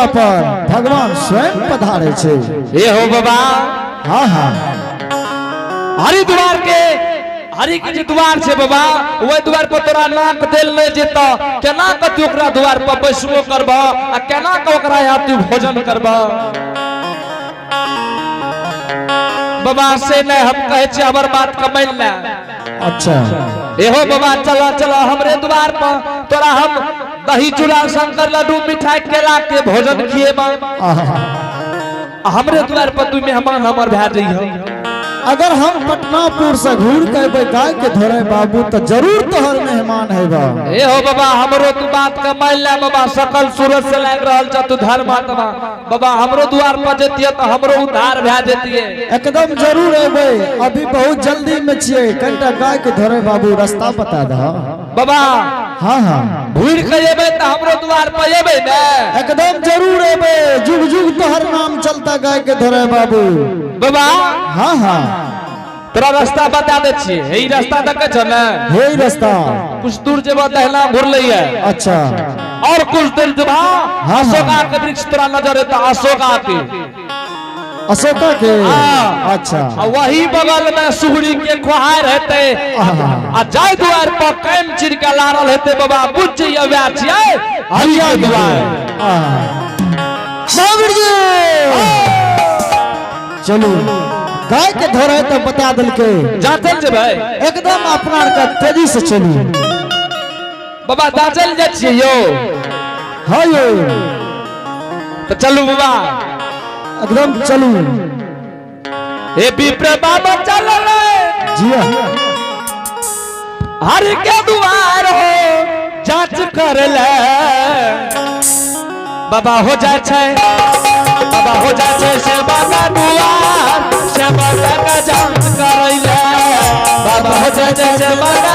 दरवाजा पर भगवान स्वयं पधारे छै। ए हो बाबा। हाँ हाँ। हरिद्वार के हरि के जे द्वार छै बाबा, ओहि द्वार पर तोरा नाक देल नहीं जेत, केना के तू ओकरा द्वार पर बैसबो करब आ केना के ओकरा यहाँ तू भोजन करब बाबा? से नहीं हम कहे छियै, हमर बात के मान ले। अच्छा। एहो बाबा, चलो चलो हमरे द्वार पर, तोरा हम दही चूड़ा शंकर लड्डू मिठाई केला के भोजन खिएबा। आहा। आ हमरे द्वार पर तू मेहमान हमर भए जइह। अगर हम पटनापुर से घूर के अबै गाय के धोरे बाबू, तो जरूर तोहर मेहमान हेबा। ए हो बाबा, हमरो तू बात के मान ले बाबा। सकल सूरत से लाग रहल छ तू धर्मात्मा बाबा। हमरो द्वार पर जतिये तो हमरो उद्धार भए जतिये। एकदम जरूर अबै। अभी बहुत जल्दी में छियै, कनिटा गाय के धोरे बाबू रास्ता बता दह। बाबा। हाँ हाँ। घूर के एबै तऽ हमरो द्वार पर एबै ने? एकदम जरूर अबै। जुग जुग तोहर नाम चलता गाय के धोरे बाबू। बाबा। हाँ हाँ। तोरा रास्ता बता दै छियै। हे, ई रास्ता देखै छ ने? हे रास्ता। कुछ दूर जेबा, दहना घुरलैया। अच्छा। और कुछ दूर जेबा, अशोका के वृक्ष तोरा नजर एतऽ, अशोका के। अशोका के? हाँ। अच्छा। आ वही बगल में सुहरी के खोहार हेतै। आहा। आ जाय द्वार पर कैम चिर के लारल हेतै बाबा, बुझ जइयै वएह छियै हरिया द्वार। आहा। महावीर जी, चलू गाय के धोरे तो बता देलके। जाचल जेबै? एकदम अपना आर के तेजी से चलू। बाबा, जाचल जाइ छियै यौ? हाँ यौ। तऽ चलू बाबा। एकदम चलू। हे विप्र बाबा, चलल जिया। हर के दुआर हो जांच कर ले। बाबा हो जाय छै, बाबा हो जाय छै सेवा का दुआर, सेवा का जांच करै ले। बाबा हो जाय छै सेवा का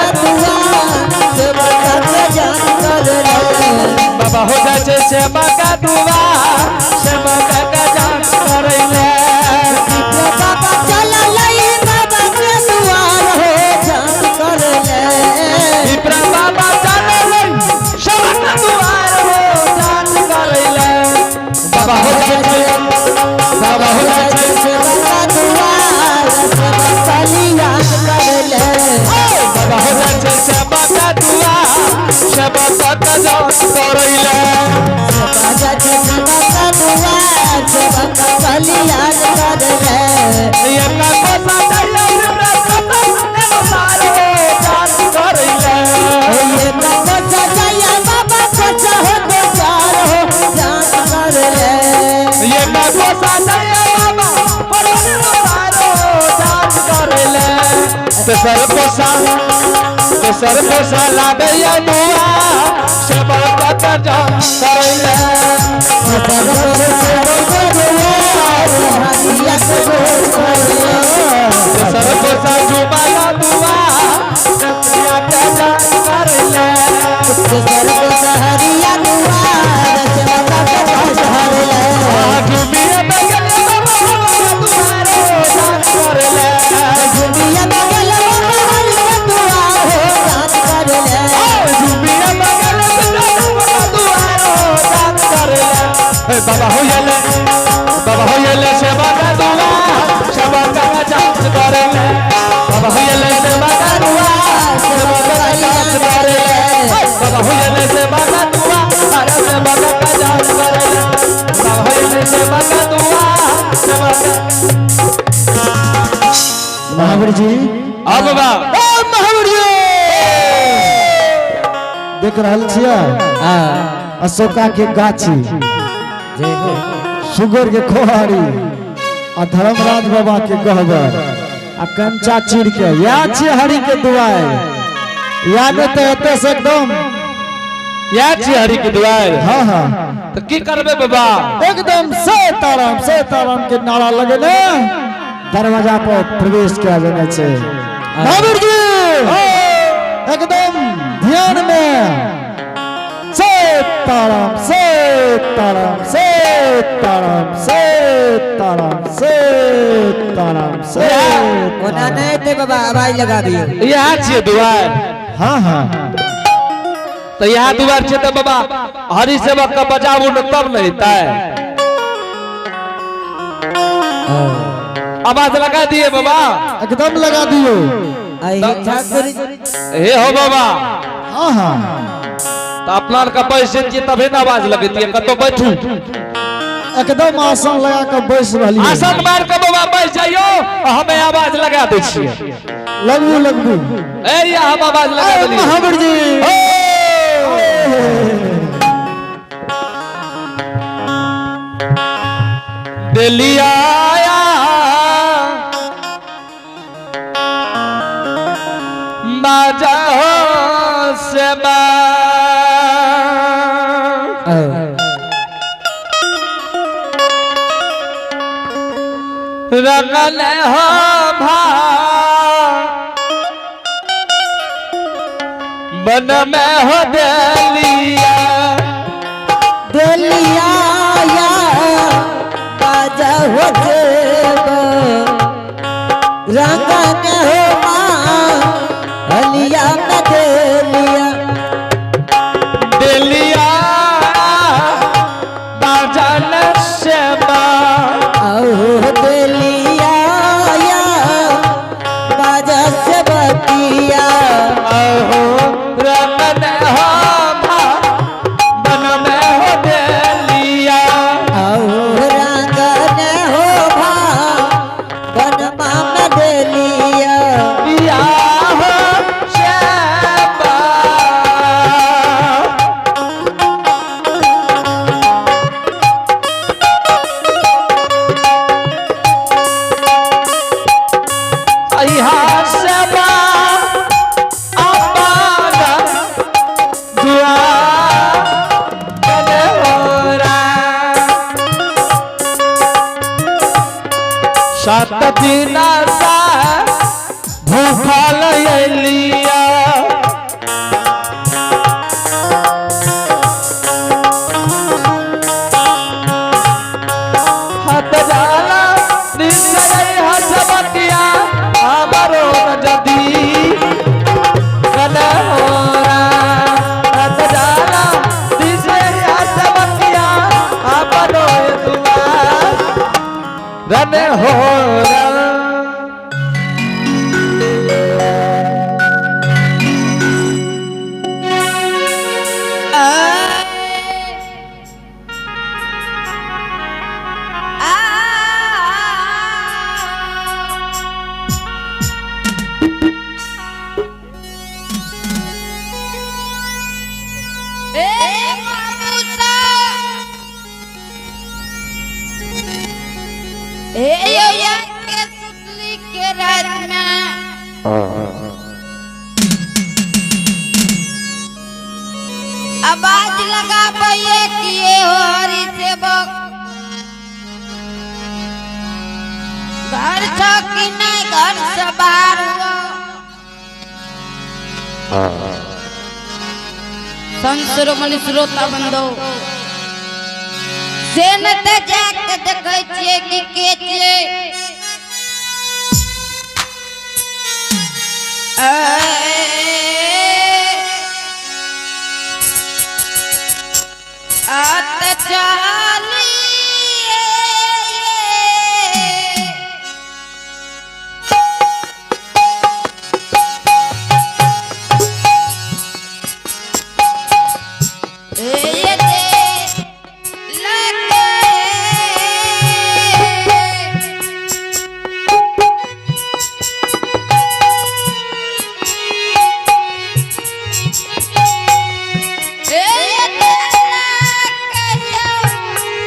बाबा हो जाय छै सेवा का दुआर, सेवा का जांच करै ले। बाबा चललै बाबा के दुआर हो जांच कर ले। विप्र बाबा चलल सेवा का दुआर हो जांच करै ले। बाबा हो जाय छै, बाबा हो जाय छै सेवा का दुआर सेवा कलियान कर ले। बाबा हो जाय छै सेवा का दुआर, सेवा का जांच करै ले। बाबा जाय सेवा का दुआर, सेवा का कलियान कर ले। ये का कोसा जाइया विप्र कथा अनुसार हो जांच करै ले। ये बाबा जाया बाबा कोचा हो दुआर हो जांच कर ले। ये का कोसा जाइया बाबा पर अनुसार हो जांच करै ले। तेसर कोसा, तेसर कोसा लागैया दुआर, सेवा का जांच करै ले। हरिया के बोल कर ले। तेसर कोसा जुबाला दुआर, सत्या के जांच करै ले। सर को सहरिया दुआर सेवा का जांच कर ले। झुमिया बगल बाबा दुआर हो जांच करै ले। झुमिया बगल बाबा हरि के दुआर हो जांच कर ले। झुमिया बगल बाबा दुआर हो जांच करै ले। बाबा हो गेले, बाबा हो गेले सेवा का दुआर, सेवा का जांच करै ले। बाबा हो गेले सेवा का दुआर, सेवा का जांच करै ले। बाबा हो गेले सेवा का दुआर, अरे सेवा का जांच करै ले। बाबा हो गेले सेवा का दुआर, सेवा का महावीर जी। अब बाबा। ओ महावीर जी, देख रहल छियै अशोका के गाछी, सुगर के खोहारी आ धर्मराज बाबा के गहबर आ कंचा चीर के या छियै हरि के दुआर। या नहीं तो एतऽ से एकदम या छियै हरि के दुआर? हाँ हाँ। तऽ की करबै बाबा? एकदम सीताराम सीताराम के नारा लगेने दरवाजा पर प्रवेश किया जाना छै। महावीर जी, एकदम ध्यान में सीताराम सीताराम सीताराम सीताराम सीताराम सीताराम। ओना नहीं एतै बाबा, आवाज लगा दियौ। इएह छियै दुआर? हाँ हाँ। तो यहाँ दुआर छे तो बाबा हरि सेवक का बजाबू न तब नहीं हेतै। आवाज लगा दिए बाबा। एकदम लगा दियो। आई ठाकुर हे हो बाबा। हाँ हाँ। तो अपना का पैसे छियै तबे ने आवाज लगेतियै। कतौ बैठू। एकदम आसन लगा के बैस रहलियै। आसन मार के बाबा बैठ जाइयो, हमें आवाज लगा दै छियै। लगबू लगबू। ए या हम आवाज लगा ए, देलियै। महावीर जी। दिलिया बाजा हो से रंगल हो भा मन में हो दिलिया। दलिया या बाजा हो देव रंगन हो माँ हलिया में दलिया। दिलिया बाजन सेवा। आओ दलिया या बाजा से बतिया। अहो रमन हो भा मन में हो दिलिया। आओ रंगन हो भा बनमा में दलिया। पिया हो सेवा। अइहा सेवा अपारा दुआ होरा। सात दिन सा भूखल अलिया। हाथ जाला निश्चय हसबतिया हमरो जदी कलहोरा। हाथ जाला निश्चय हसबतिया हमरो दुआर रन होरा। के रात में आवाज लगा पाइए किए हो हरि सेवक, घर छो कि नहीं घर से बाहर हुआ। संत शिरोमणि श्रोता बंधु से न ते जाके देखै छियै कि के छियै। आत चालिए। ए दे लगे। ए दे लगे।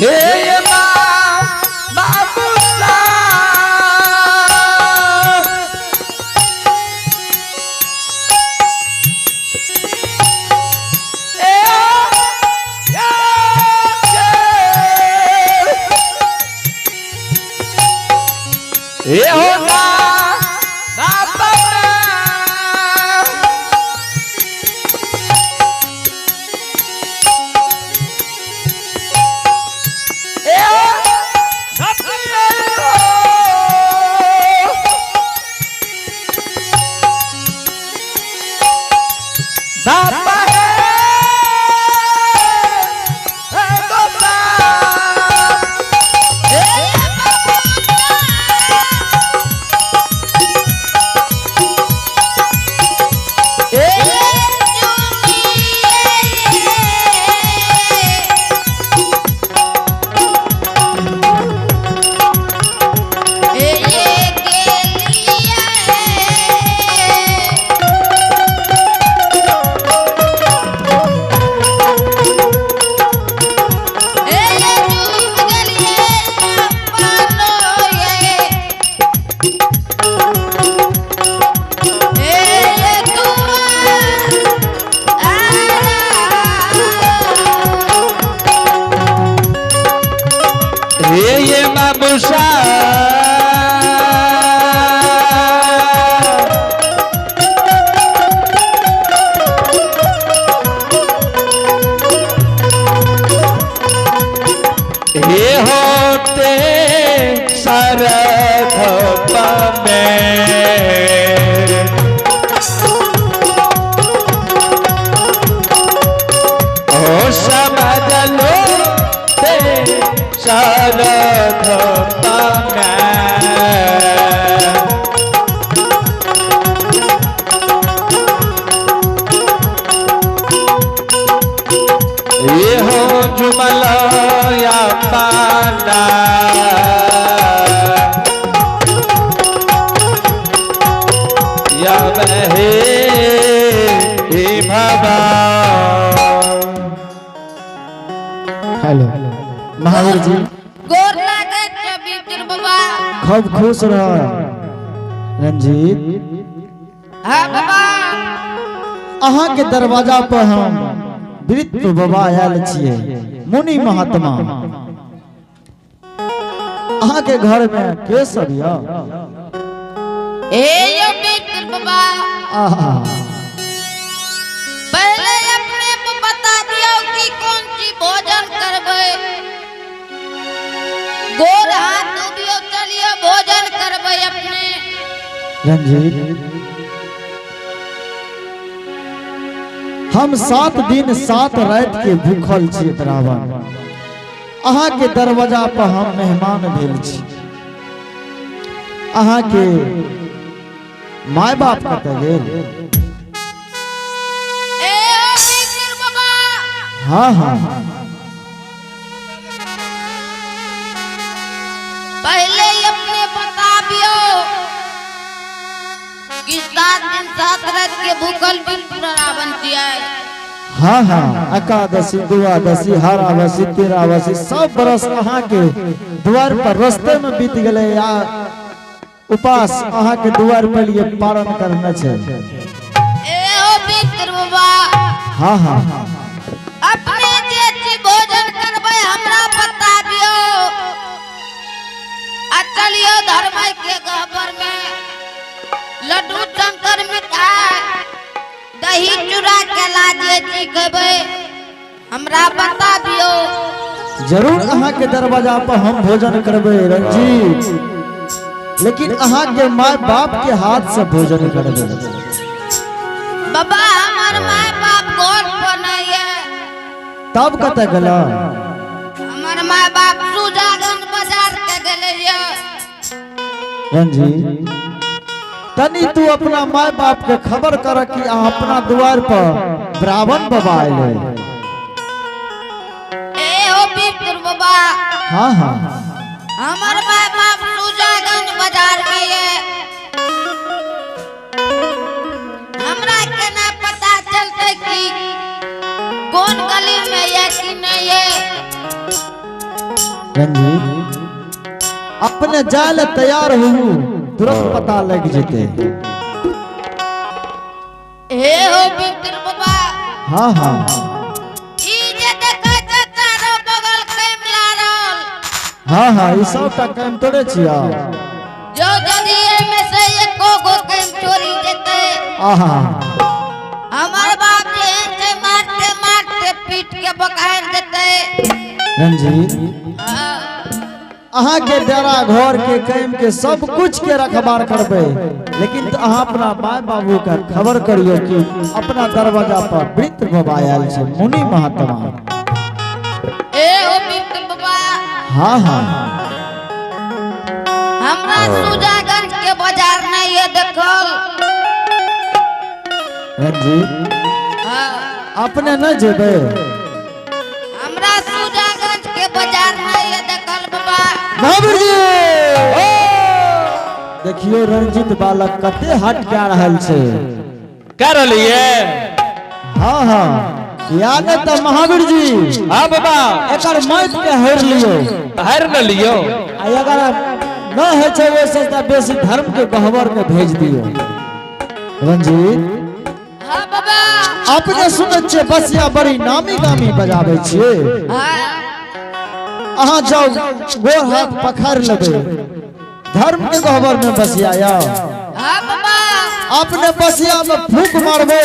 हे माँ बाबू ए हो ना बाबा। ए बाबा है बाबा। हे ये बाबूषा हे होते शरद में ओ समझ लो ते शरद में। ये हो जुमला या पाना या बहे हे भवा। हेलो महावीर जी। गोर लागै छै बिपुल बाबा। खूब खुश रह रंजीत। हाँ बाबा। अहाँ के दरवाजा पर हम वृत्त बाबा आयल छियै, मुनि महात्मा। अहाँ के घर में के सब यऽ? ए यो बिपुल बाबा। आहा। पहले अपने को बता दियो कि कौन सी भोजन करबै। गोर हाथ धोबियो, चलियो भोजन करबै अपने। रंजीत, हम 7 दिन 7 रात के भूखल छियै बराबर। अहाँ के दरवाजा पर हम मेहमान भेल छी। अहाँ के माय बाप कतऽ गेल? ए बिपुल बाबा। हाँ हाँ। पहले अपने बताबियो कि 7 दिन 7 रात के भूखल बिपुल रावण छियै। हाँ हाँ, एकादशी द्वादशी हरावशी तेरावशी सब बरस अहाँ के द्वार पर रस्ते में बीत गए या उपास अहाँ के द्वार पर लिए पारण करना छे। ए ओ बिपुल बाबा। हाँ हाँ। अपने जे चीज भोजन करबै हमरा बता दियो। आ चलियो धर्म के गहबर में लड्डू शंकर मिठाई दही चूड़ा केला जे चीज खेबै हमरा बता दियो। जरूर अहाँ के दरवाजा पर हम भोजन करबै रंजीत, लेकिन अहाँ के माय बाप के हाथ से भोजन करबै। बाबा हमार माय बाप घर पर नहीं है। तब कतऽ गेला? हमार माय बाप सुजागंज बाजार के गेले ये। रंजीत, तनी तू अपना माय बाप के खबर कर कि अहाँ अपना द्वार पर ब्राह्मण बाबा आये। ए हो बिपुल बाबा। हाँ हाँ। हमार माय बाप सुजागंज बाजार में ये। हमरा के ना पता चलते कि कौन गली में ये कि नहीं ये। रंजीत अपने जाय तैयार हूँ, तुरंत पता लग जेते। हे हो मित्र बाबा। हाँ हाँ। ई जे देखै छै चारो बगल कैम लागल। हाँ हाँ, ई सबटा कैम तोड़े छिया। जो यदि एमे से एको गो कैम चोरी जेते, आहा, हमार बाप जे छै मारते मारते पीट के बकायर देते। रंजीत हाँ। अहाँ के डेरा घर के कैम के सब कुछ के रखबार करबे, लेकिन तो अहाँ अपना माय बाबू का खबर करियो कि अपना दरवाजा पर वृद्ध बाबा आयल छै, मुनि महात्मा। ए हो मित्र बाबा। हाँ हाँ। हमरा सुजागंज के बाजार नहीं है देखल। रंजीत हाँ। अपने न जेबे? हमरा सुजागंज के बाजार नहीं है देखल बाबा। महावीर जी देखियो रंजीत बालक कते हट जा रहल छै। कर लिए। हाँ हाँ, या न त महावीर जी हाँ बाबा। एकर मौत के हेर लियो। हेर न लियो। आ अगर न होइ छै ओहि से बेसी धर्म के गहबर के भेज दियो। रंजीत हाँ बाबा। अपने सुनै छियै बसिया बड़ी नामी गामी बजाबै छियै। हाँ। अहाँ जाउ गोर हाथ पखार लेबै, धर्म के गहबर में बसिया आउ। हाँ बाबा। अपने बसिया में फूक मारबै,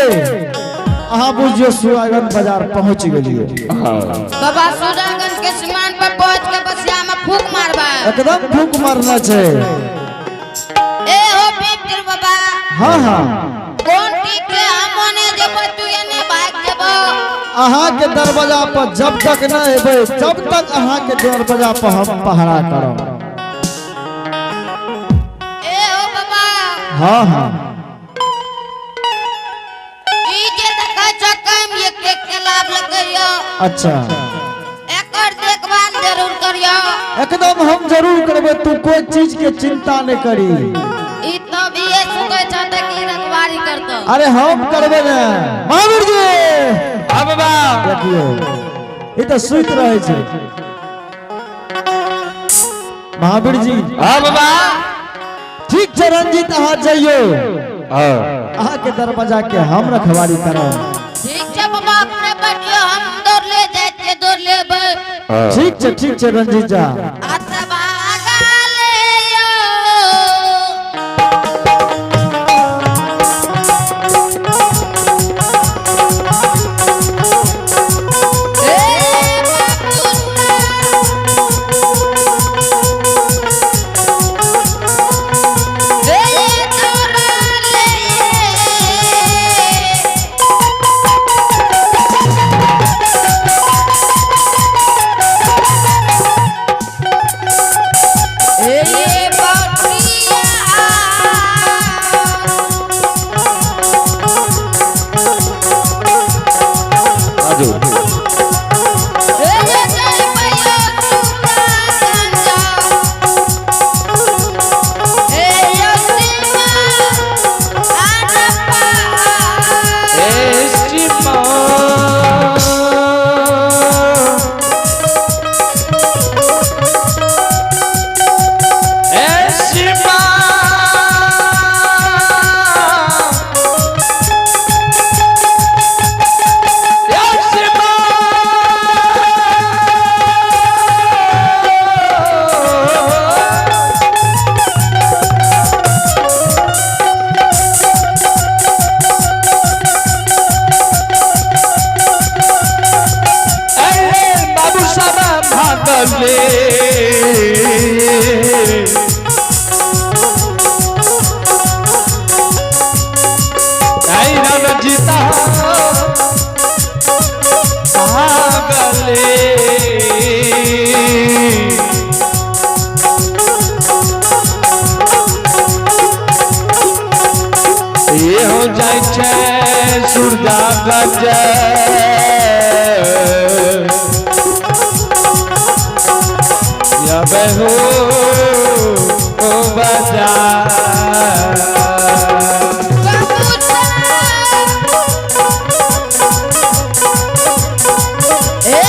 अहाँ बुझियो सुरागंज बाजार पहुंच गेलियै। बाबा सुजागंज के सीमान पर पहुंच के बसिया में फूक मारबै। एकदम फूक मारना छै। ए हो मित्र बाबा। हाँ हाँ। कोन ठीक है, हम ओने जेबो तू एने भाग जेबो। अहाँ के दरवाजा पर जब तक न एबै तब तक अहाँ के दरवाजा पर हम पहरा करब। ए हो बाबा। हाँ हाँ। ई जे देखै छौ कैम एक एक के लाभ लगैयो। अच्छा। एकर देखभाल जरूर करियो। एकदम हम जरूर करबै, तू कोई चीज के चिंता नहीं करी। ई तो भी ये सुनै छौ त की रखवारी करतो। अरे हम करबै ने महावीर जी। हाँ बाबा। देखियो ई तो सुति रहै छै महावीर जी। हाँ बाबा। ठीक छै रंजीत, अहाँ जइयो। हाँ। अहाँ के दरवाजा के हम रखवारी करब। ठीक छै बाबा, अपने बैठियो, हम दौड़ ले जाइ छियै, दौड़ लेबै। ठीक छै, ठीक छै रंजीत जा। आ तब आगा ले यो। ए बाबू ए तोरा ले। ए बाटिया ए जय भैया सुना गंजा ए यसीमा आनपा। बाबू साहब भागले। रंजीता भागले। ये हो जाइ छै सुरजागंज या बहू बजा। बाबू ए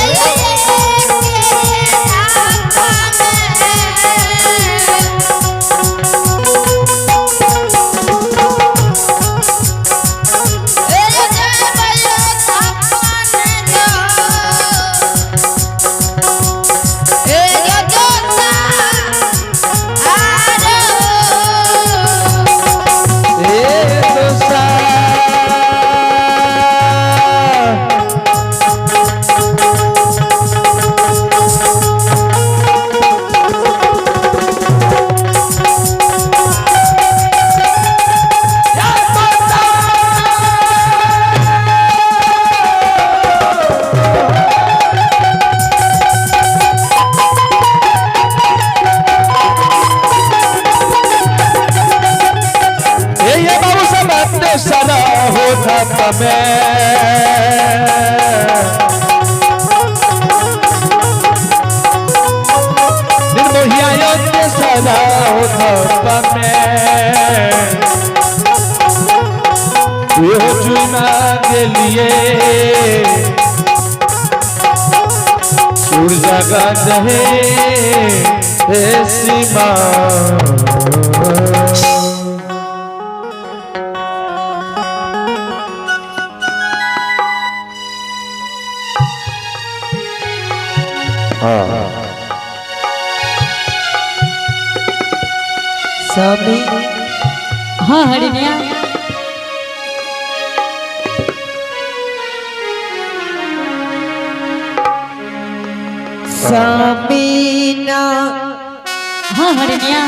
खप में यो चुना के लिए सूरजागंज है हे सीमा। स्वामी। हाँ हरिणिया। स्वामी ना। हाँ हरिणिया।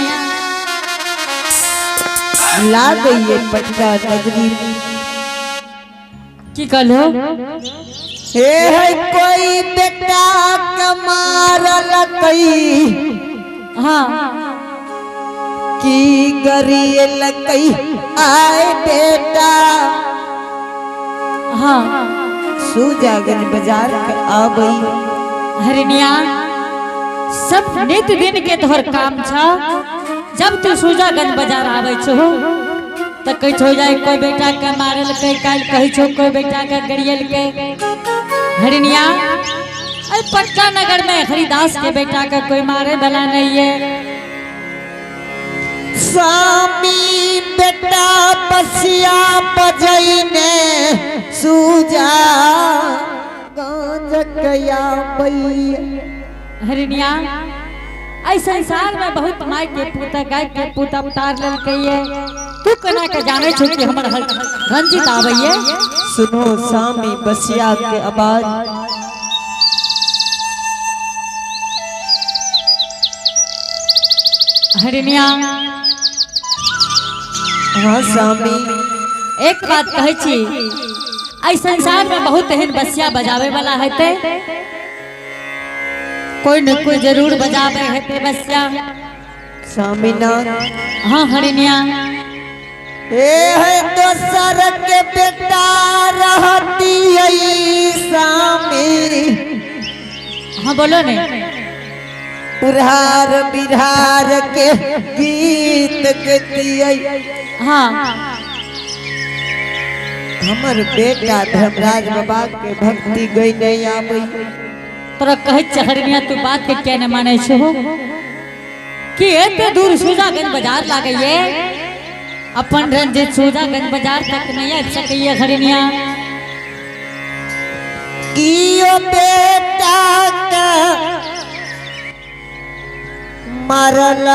ला गई है पटना नगरी में। की कहलो? हे है कोई बेटा कमार लकई हाँ। की गरिए लकई आए बेटा। हाँ। सूजागंज बाजार के आबई। हरिणिया, सब नित दिन के तोहर काम छ। जब तू सूजागंज बाजार आबै छो त कहै छो जाय कोई बेटा के मारल के, काल्हि कहै छो कोई बेटा के गरियल के। हरिणिया, अरे पटना नगर में हरिदास के बेटा के कोई मारे वाला नहीं है। स्वामी बेटा बसिया बजैने सूजा गंज कया बई। हरिणिया, एहि संसार में बहुत माय के पुता गाय के पुता उतार लेलकै ये। तू केना के जाने छो कि हमर रंजित आबैये? सुनो स्वामी बसिया के आवाज। हरिणिया। हाँ स्वामी। एक बात कहै छी, एहि संसार में बहुत एहन बसिया बजावे वाला हेतै, कोई न कोई जरूर बजावे हेतै बसिया। स्वामी ना। हाँ हरिणिया। ए है दोसर के बेटा रहती स्वामी। हाँ बोलो ने। उरहार बिहार के गीत गतियै। हाँ। हमर बेटा धर्मराज बाबा के भक्ति गई नहीं आबई। तोरा कहै छै हरिणिया, तू बात के किया नहीं मानै छो कि एते दूर सूजागंज बाजार लागैये, अपन रंजित सूजागंज बाजार तक नहीं आबि सकैये हरिणिया। कियो बेटा का मरल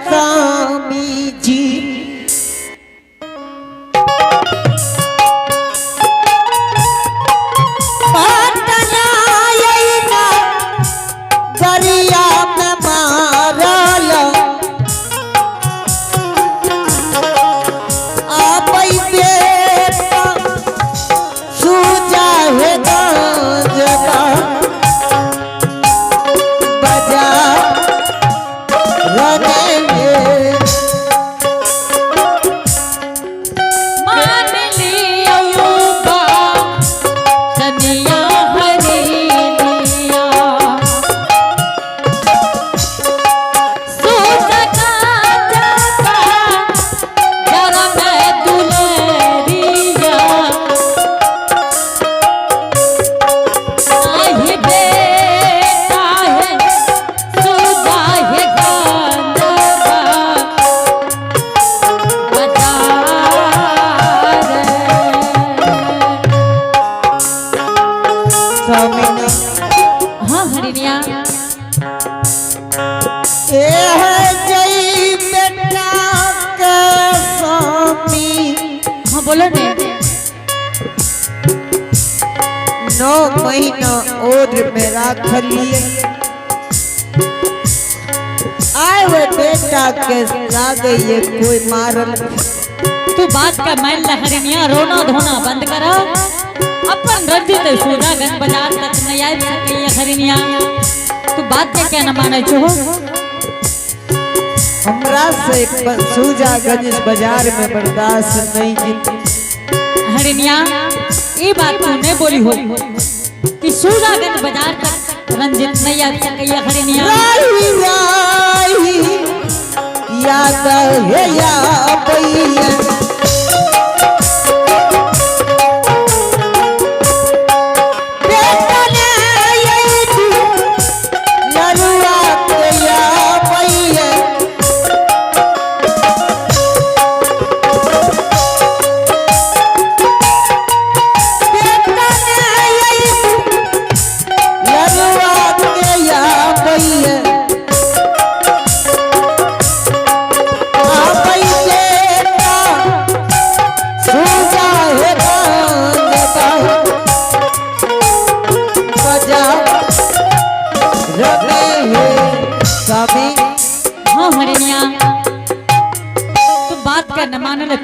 स्वामी जी। पटना अइना गरिया में मारल आबै बेटा सूजा हे गंजबा बजा रने में। मान लियो बा सनिया हरिणिया, सूजागंज बा जरा मैं दुलरिया, आहि बेटा है सूजा है गंजबा बाजार। स्वामी ना। हाँ हरिणिया। ए है जई बेटा के स्वामी। हाँ बोलो ने। 9 महीना और में राख लिए आए हुए बेटा के लागे ये कोई मारल। तू बात का मान ले हरिणिया, रोना धोना बंद कर। अपन रंजित सूजागंज बाजार तक नहीं आबि सकैया हरिणिया, तू बात के क्या न मानै छो? हमरा से सूजागंज बाजार में बर्दाश्त नहीं जीती। हरिणिया, ये बात तू नहीं बोली हो कि सूजागंज बाजार तक रंजित नहीं आबि सकैया हरिणिया। राही राही याद हे या पैया। बेटा ने आई तू ललुआ के या पैया। बेटा ने आई तू ललुआ के या पैया। आबै बेटा सूजा हे बांग बजा रमे हे स्वामी। हाँ हरिणिया, तू बात का न मानल।